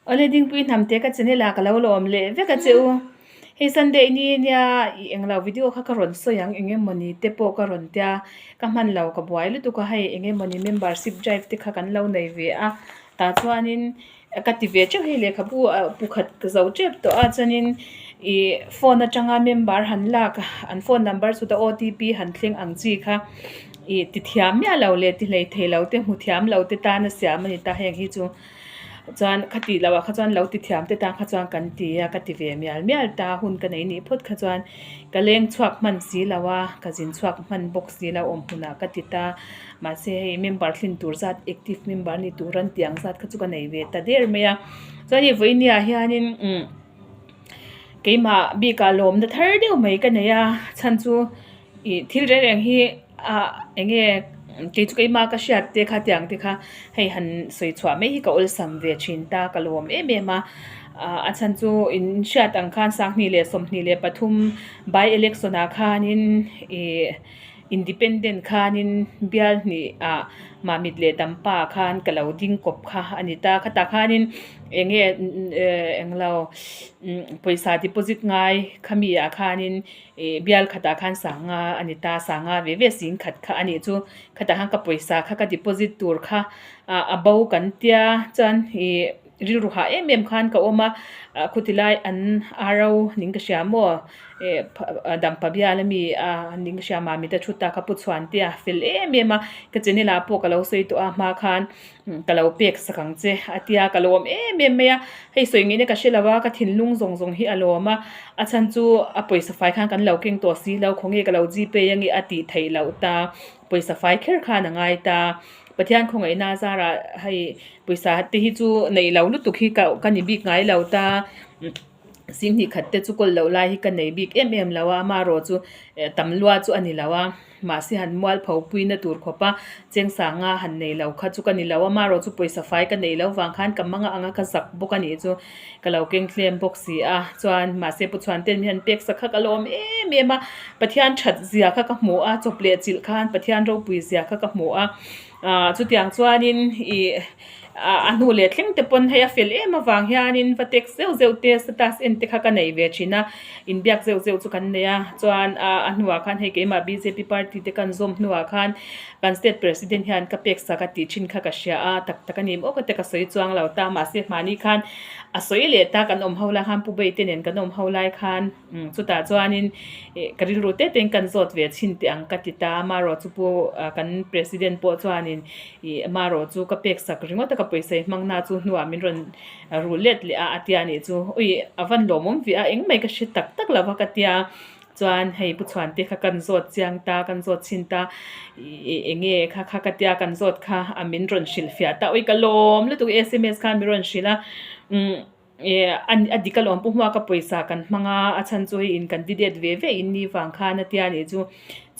Awle Dingpui Hnamte ka channel ah ka lo lawm leh vek a che u. Hei Sunday ni nia ih englo video kha ka rawn sawi ang eng emawni te pawh ka rawn tia ka hman lo ka buai lutuk a hei eng emawni membership drive te kha kan lo nei ve a tah chuanin ka ti ve teuh hei lehkhabu ah pakhat ka zo tep tawh a chuanin ih phone atanga member han lak an phone number chu ta OTP han thleng ang chi kha ih ti thiam miah lo leh ti hleithei lo te hmu thiam lo te tan a siam a ni ta heng hi chu. Chuan kha tih loh ah kha chuan lo ti thiam te tan kha chuan kan ti a, ka ti ve mial mial ta hun ka nei nih phawt kha chuan ka leng chhuak hman si lo a, ka zin chhuak hman bawk si lo awm hmunah ka ti ta. Mahse hei member thlin tur zat active member ni tur an tih ang zat kha chu ka nei ve ta der mai a. Chuan hei vawinia hianin umm keimah bikah lawmna thar deuh mai ka nei a, chhan chu. Ih thil reng reng hi ah eng nge kei chu keimah ka hriat te kha tiang te kha hei han sawi chhuah mai hi ka awlsam ve thin ta ka lawm em em a ah a chhan chu in hriat ang khan sanghnih leh 23 by election ah khanin ih independent khanin bial hnih ah Mamit leh Dampa ah khan ka lo ding kawp kha a ni ta khatah khanin eng nge englo pawisa deposit ngai khami ah khanin. Ih bial khatah khan sanga a ni ta sanga ve ve sing khat kha a nih chu khatah khan ka pawisa kha ka deposit tur kha ah a bo kan tia chuan ih rilru hah em em khan ka awm a ah khuti lai an ro ning ka hria maw ih dampa bial ami a ning ka hria mami te thu ta kha pu chhuan te a fel em em a ka channel ah pawh ka lo sawi tawh a hma khan. Ka lo pek sak ang che a tia ka lawm em em mai a, hei sawi ngei na ka hre lo a, ka thinlung zawng zawng hi a lawm a, a chhan chu a pawisa fai khan kan lo keng tawh si lo, khawnge ka lo gpay ange a tih theih loh ta, pawisa fai kher khan a ngai ta, Pathian khawngaihna a zarah hei pawisa te hi chu neih lo lutuk hi ka ka ni bik ngai lo ta. Singhnih khat te chu kawl loh lai hi ka nei bik em em lo a, amaherawh chu tam lua chu a ni lo a, mahse han mualpho puina tur khawp a, chengsanga han nei lo kha chu ka ni lo a, amaherawh chu pawisa fai ka neih loh vang khan ka mang anga ka zak bawk a nih chu ka lo keng hlem bawk si a, chuan mahse pu chhuanten mi han pek sak kha ka lawm em em a, Pathian that zia kha ka hmu a, chawp leh chilh khan Pathian ropui zia kha ka hmu a, ah chutiang chuanin ih. A hnu leh thleng te pawn hei a fel em avang hianin va text zeuh zeuh te status en te kha ka nei ve thin a, inbiak zeuh zeuh chu kan nei a, chuan a hnuah khan hei keimah bjp party te kan zawm hnuah khan kan state president hian ka pek sak a tih thin kha ka hria a, tak tak a ni maw ka ti ka sawi chuang lo ta mahse hmani khan a sawi leh ta kan awm ho lai khan Pu Beite nen kan awm ho lai khan. Chutah chuanin ih ka rilru te tein kan zawt ve chhin teh ang ka ti ta a, amaherawh chu pu kan president pawh chuanin ih amaherawh chu ka pek sak ringawt a ka pawisa i hmang na chu hnuah min rawn rul let leh a a tia nih chu ui a van lawmawm ve a engmai ka hre tak tak lo va ka tia chuan hei pu chhuante kha kan zawt chiang ta kan zawt chhin ta ih eng nge kha kha ka tia kan zawt kha a min rawn hrilhfiah ta ui ka lawm lutuk sms khan min rawn hrilh a umm. Ih a dik alawm pu hmuaka pawisa kan hmang a, a chhan chu hei in candidate ve ve in ni vang khan a tia nih chu.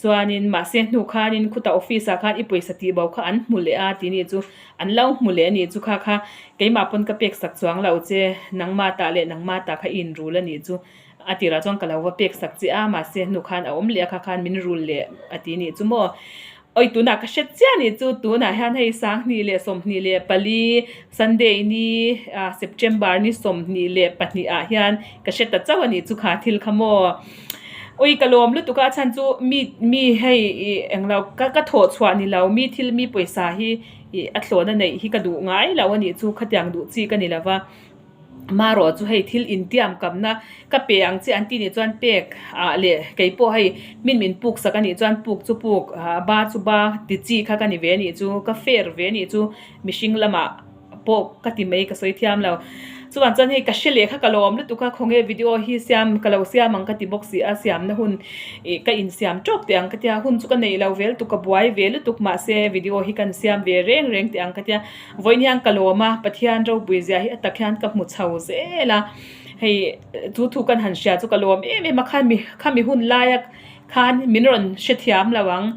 Chuanin mahse hnu khanin khutah office ah khan i pawisa tih bo kha an hmu leh a tih nih chu, an lo hmu leh a nih chu kha kha keimah pawn ka pek sak chuang lo che, nangmah tah leh nangmah tah kha i inrul a nih chu. A tirah chuan ka lo va pek sak che a, mahse hnu khan a awm leh a kha khan min rul leh a ti nih chu maw. Oi tunah ka hre chiah nih chu tunah hian hei 2024 Sunday ni ah September ni 22 ah hian ka hre ta chauh a nih chu kha thil kha maw. Oi ka lawm lutuk a a chhan chu mi mi hei ih englo ka ka thawh chhuah ni lo mi thil mi pawisa hi ih a thlawhna neih hi ka duh ngai lo a nih chu khatiang duh chi ka ni lo va. Marawh chu hei thil intiam kamna ka pe ang che an tih nih chuan pek ah leh kei pawh hei min min puk sak a nih chuan puk chu puk ah ba chu ba ti chi kha ka ni ve a nih chu ka fair ve a nih chu mihring lamah pawh ka ti mai ka sawi thiam lo. Chuan chuan hei ka hre leh kha ka lawm lutuk a khawnge video hi siam ka lo siam ang ka ti bawk si a siamna hun ih ka insiam tawk teh ang ka tia hun chu ka neih lo vel tuk ka buai ve lutuk mahse video hi kan siam ve reng reng teh ang ka tia. Vawiin hian ka lawm a, Pathian ropui zia hi a tak hian ka hmu chho zel a, hei chu thu kan han hria chu ka lawm em em a, khami khami hun laia khan min rawn hrethiam lo ang,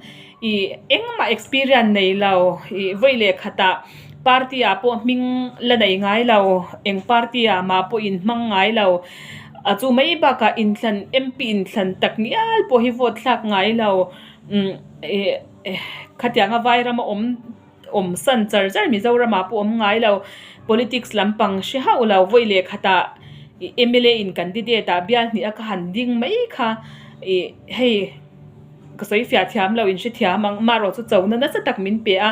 ih engmah experience nei lo, ih vawi leh khatah party ah pawh hming la nei ngai lo, eng party ah mah pawh inhmang ngai lo, a chu mai bakah inthlan MP inthlan tak ngial pawh hi vote thlak ngai lo, umm ih khatianga vai rama awm. awm san char char Mizoramah pawh awm ngai lo politics lampang hre hauh lo vawi leh khatah ih mla in candidate ah bial hnih a ka han ding mai kha ih hei ka sawi fiah thiam lo in hre thiam ang amaherawh chu chona nasa tak min pe a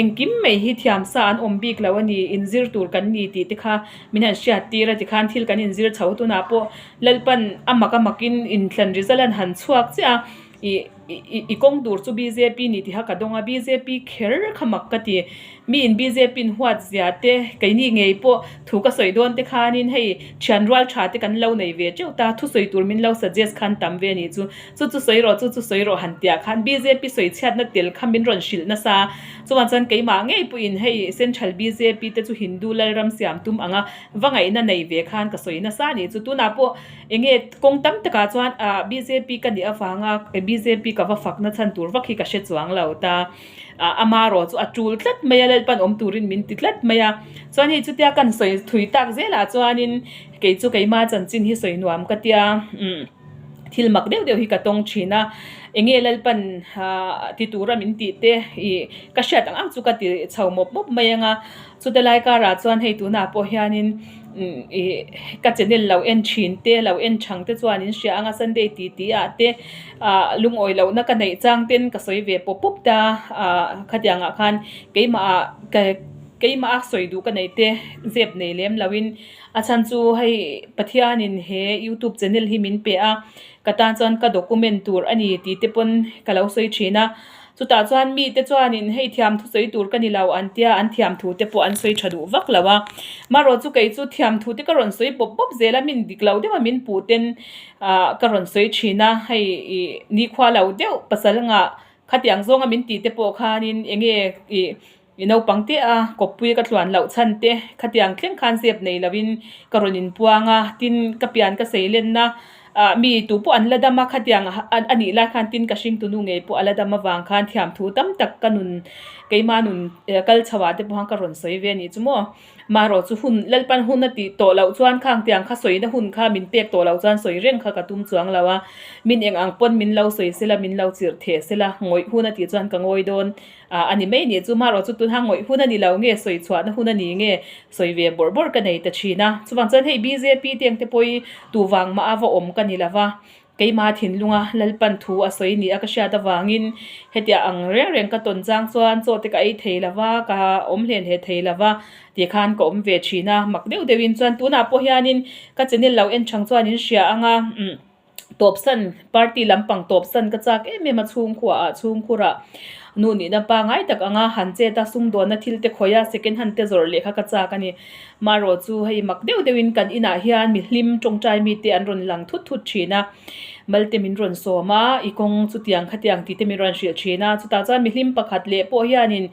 engkim mai hi thiam sa an awm bik lo a ni inzir tur kan ni tih te kha min han hriat tir a tikhan thil kan inzir chho tunah pawh Lalpan a mak a makin inthlan result an han chhuak chiah a ih i kawng tur chu bjp ni tiha ka dawng a bjp kher kha mak ka ti mi in bjp in huat zia te keini ngei pawh thu ka sawi dawn te khanin hei thian rual tha te kan lo nei ve teuh ta thusawi tur min lo suggest khan tam ve a nih chu chu chu sawi rawh chu chu sawi rawh han tiah khan bjp sawi chhiatna tel kha min rawn hrilh nasa chuan chuan keimah ngei pawhin hei central bjp te chu Hindu Lalram siam tum anga Va ngaihna nei ve khan ka sawi nasa a nih chu. Tunah pawh eng nge kawng tam takah chuan ah bjp ka nih avanga bjp ka va fakna chhan tur vak hi ka hre chuang lo ta. Ah amarawh chu a tul tlat mai a, Lalpan awm turin min ti tlat mai a. Chuan hei chutia kan sawi thui tak zelah chuanin kei chu keima chanchin hi sawi nuam ka tia umm thil mak deuh deuh hi ka tawng thin a. Eng nge Lalpan ah ti tura min tih te ih ka hriat ang ang chu ka ti chho mawp mawp mai ang a. Chute lai karah chuan hei tunah pawh hianin ih ka channel lo en thin te lo en thang te chuan in hria anga Sunday ti ti ah te ah lungawi lohna ka neih chang ten ka sawi ve pawp pawp ta ah khatiang ah khan keimah ah ka keimah a sawi duh ka neih te zep nei lem lo in a chhan chu hei Pathian in he youtube channel hi min pe a ka tan chuan ka document tur a ni tih te pawn ka lo sawi thin a. Chutah chuan mite chuanin hei thiam thusawi tur ka ni lo an tia, an thiam thu te pawh an sawi tha duh vak lo a. Marawh chu kei chu thiam thu te ka rawn sawi pawp pawp zel a, min dik lo deuh a min puh ten ah ka rawn sawi thin a, hei ih nikhua lo deuh pasal ngah khatiang zawnga min tih te pawh khanin eng nge ih I naupang te a kawppui ka tluan loh chhan te khatiang thleng khan zep nei lovin ka rawn inpuang a, tin ka pian ka sei lenna ah mi tu pawh an la dam a khatiang a nih lai khan tin ka hringtunu ngei pawh a la dam avang khan thiamthu tam tak ka nun keima nun kal chho ah te pawh khan ka rawn sawi ve a nih chu maw. Marawh chu hun Lalpan hun a tih tawh loh chuan khang tiang kha sawina hun kha min pek tawh loh chuan sawi reng kha ka tum chuang lo a, min eng ang pawn min lo sawi sela min lo chirh theh sela ngawih hun a tih chuan ka ngawi dawn ah a ni mai nih chu marawh chu tunha ngawih hun a ni lo nge sawi chhuahna hun a ni nge sawi ve bawrh bawrh ka nei ta thin a chuvang chuan hei bjp te ang te pawh hi tu vang mah a va awm ka ni lo va keima thinlunga Lalpan thu a sawi ni a ka hriat avangin hetia ang reng reng ka tawn chang chuan chaw te ka ei thei lo va ka awm hlen hle thei lo va ti khan ka awm ve thin a mak deuh deuhin chuan tunah pawh hianin ka channel lo en chang chuan in hria ang a umm. Tawpsan, party lampang tawpsan ka chak em em a chhungkhua ah chhungkhur ah nu nihna pangai tak anga han chet a sumdawnna thil te khawih a second hand te zawrh leh kha ka chak a ni. Marawh chu hei mak deuh deuh in kan inah hian mi hlim tawngtai mi te an rawn lang thut thut thin a, mal te min rawn sawm a, i kawng chutiang khatiang tih te min rawn hrilh thin a, chutah chuan mi hlim pakhat leh pawh hianin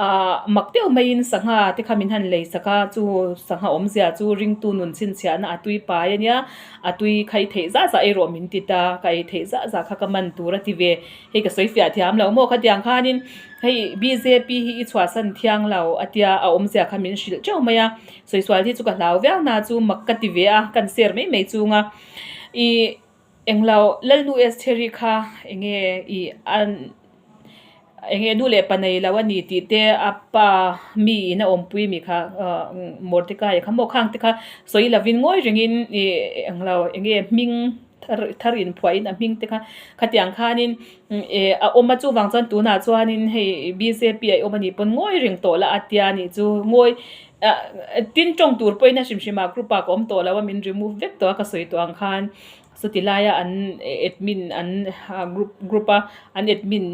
Ahh mak deuh maiin sangha te kha min han lei sak a, chu sangha awmzia chu ringtu nun chhinchhiahna a tui pai a nia, a tui kha i theih zah zah erawh min ti ta, ka ei theih zah zah kha ka man tur a ti ve, hei ka sawi fiah thiam lo maw khatiang khanin hei bjp hi i chhuahsan thiang lo a tia a awmzia kha min hrilh teuh mai a, sawisual hi chu ka hlau viau na chu mak ka ti ve a, kan share mai mai chunga ih Englo, Lalnu Estheri kha enge i an enge nu leh pa nei lo a ni tih te a pa mi in a awmpui mi kha Mordecai kha maw khang te kha sawi lovin ngawi rengin i englo enge hming thar thar inphuahin a hming te kha khatiang khanin a awm a chuvang chuan tunah chuanin hei bjp a i awm a nih pawn ngawi reng tawh la a tia nih chu ngawi Tin tawng tur pawhin a hrim hrim ah group ah ka awm tawh lo a min remove vek tawh a ka sawi tawh ang khan chuti laia an admin an group group a an admin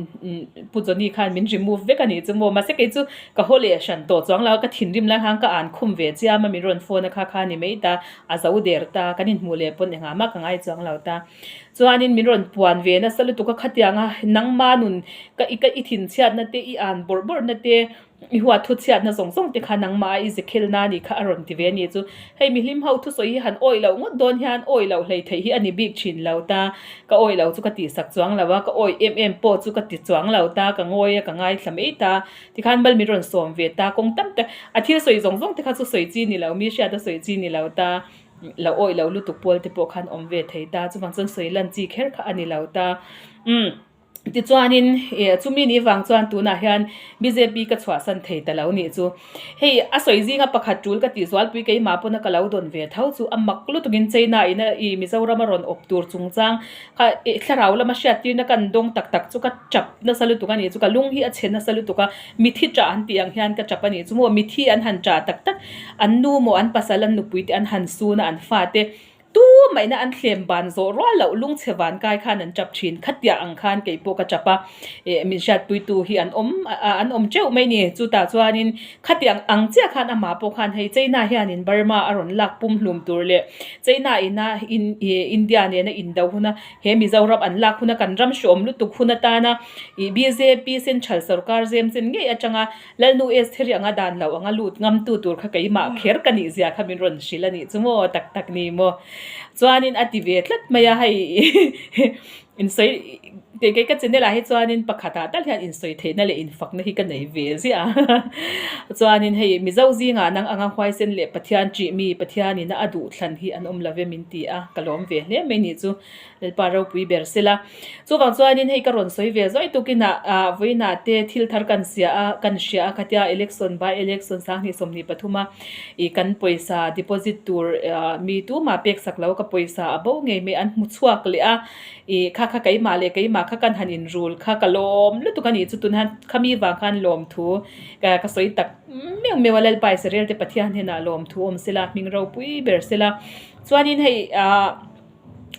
Pu Johnny khan min remove vek a nih chu maw mahse kei chu ka haw leh hran tawh chuang lo a ka thinrim lai khan ka an khum ve chiam a min rawn phone a kha kha a ni mai ta a zo der ta kan inhmuh leh pawn engah mah ka ngai chuang lo ta chuanin min rawn puan ve nasa lutuk a khatiang a nangma nun ka i ka i thinchhiatna te i an bawrh bawrhna te I huat thu chhiatna zawng zawng te kha nangmah a i zekhelna a nih kha a rawn ti ve a ni chu. Hei mihlim ho thusawi hi han awih loh ngawt dawn hian awih loh hlei theih hi a ni bik thin lo ta. Ka awih lo chu ka tihsak chuang lo a, ka awih em em pawh chu ka ti chuang lo ta, ka ngawi a ka ngaithla mai ta. Tikhan mal min rawn sawm ve ta kawng tam tak a thil sawi zawng zawng te kha chu sawi chi ni lo, mi hriat a sawi chi ni lo ta, lo awih lo lutuk pawl te pawh khan awm ve thei ta. Chuvang chuan sawi lan chi kher kha a ni lo ta. Umm. Tichuanin ih chumi ni vang chuan tunah hian bjp ka chhuahsan thei ta lo nih chu. Hei a sawi zinga pakhat tul ka tih zualpui keimah pawna ka lo dawn ve tho chu a mak lutukin China ina ih Mizoram a rawn awp tur chungchang kha ih thlarau lama hriattirna kan dawng tak tak chu ka tap nasa lutuk a nih chu ka lung hi a chhe nasa lutuk a mithi tah an tih ang hian ka tap a nih chu maw mithi an han tah tak tak an nu maw an pasal an nupui te an han sun a an fate Tu maihna an thlem ban zawh rual loh lungchhe van kai khan an tap thin. Khatiah ang khan kei pawh ka tap a, eh min hriatpuitu hi an awm an awm teuh mai ni. Chutah chuanin khatiang ang chiah khan amah pawh khan hei China hianin Burma a rawn lak pumhlum tur leh China ina in ih India nena indo huna he Mizoram an lak huna kan ram hreawm lutuk hun atana ih bjp central sorkar zem chen ngei atanga Lalnu Estheri anga dan lo anga lut ngamtu tur kha keimah kher ka nih zia kha min rawn hrilh a nih chu maw tak tak ni maw. Chuanin a ti ve tlat mai a hei insawi kei kei ka channel ah hi chuanin pakhat ah tal hian insawi theihna leh infakna hi ka nei ve ziah a. Chuanin hei Mizo zingah nang anga huaisen leh Pathian ṭih mi Pathianin a duh thlan hi an awm lo ve min ti a, ka lawm ve hle mai nih chu. Lalpa ropui ber sela. Chuvang chuanin hei ka rawn sawi ve zuai tukin ah ah vawiinah te thil thar kan sia a, kan hria a khatia election by election sanghnih 23 a ih kan pawisa deposit tur ah mi tumah pek sak lo ka pawisa a bo ngei mai an hmu chhuak leh a ih kha kha keimah leh keimah kha kan han inrul kha ka lawm lutuk a nih chu tun han khami vang khan lawmthu ka ka sawi tak meuh meuh a Lalpa Israel te Pathian hnenah lawmthu awm sela hming ropui ber sela chuanin hei ah.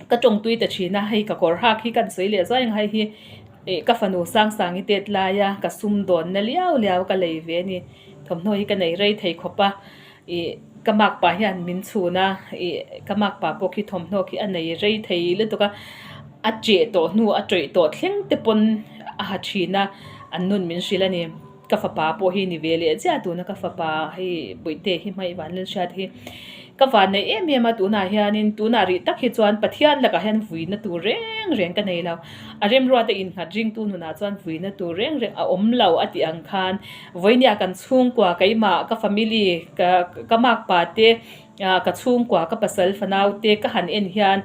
Ka tawngtui ta thin a, hei ka kawr hak hi kan sawi leh zuai ang hei hi ih ka fanu Sangsangi tet laia ka sum dawnna liau liau ka lei ve a ni. Thawmhnaw hi ka nei rei thei khawp a, ih ka makpa hian min chhun a, ih ka makpa pawh khi thawmhnaw khi a nei rei thei lutuk a, a cheh tawh hnu a tawih tawh thleng te pawn a ha thin a, an nun min hrilh a ni. Ka fapa pawh hi ni ve leh chiah tuna ka fapa hei Bawihte hi hmai van lal hriat hi ka van nei em em a tunah hianin tunah rih tak hi chuan Pathian lakah hian vuina tur reng reng ka nei lo a remruata innghat ringtu nunah chuan vuina tur reng reng a awm lo a tih ang khan vawinia kan chhungkua keimah ka family ka ka makpa te Ka chhungkua, ka pasal fanau te ka han en hian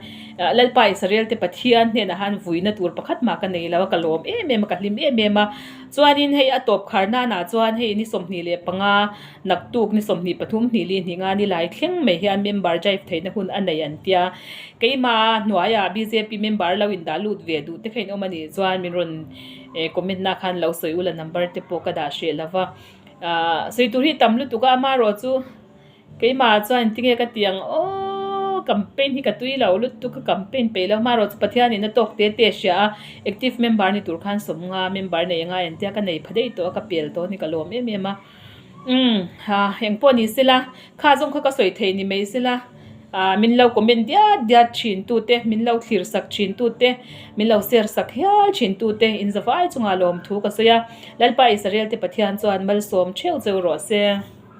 Lalpa Israel te Pathian hnenah han vuina tur pakhat mah ka nei lo a, ka lawm em em a, ka hlim em em a. Chuanin hei a tawp khar nanah chuan hei ni 25 naktuk ni 23 hnih li hnih nga ni lai thleng mai hian member drive theihna hun a nei an tia. Keimah hnuaiah bjp member lo indah lut ve duh te kha in awm a nih chuan min rawn comment na khan lo sawi ula number te pawh ka dah hreh lo va. Sawi tur hi tam lutuk a, amaherawh chu. Keimah chuan tinge ka ti ang aww campaign hi ka tui lo lutuk ka campaign peih lo hmarawh chu Pathianin a tawk te te a hria a active member ni tur khan sawmnga member nei angai an tia ka nei pha daih tawh a ka pel tawh a ni ka lawm em em a umm ha eng pawh ni sela kha zawng kha ka sawi thei ni mai sela ah min lo comment diat diat thin tu te min lo thlir sak thin tu te min lo share sak hial thin tu te in zavai chungah lawmthu ka sawi a Lalpa Israel te Pathian chuan malsawm theuh cheu rawh se.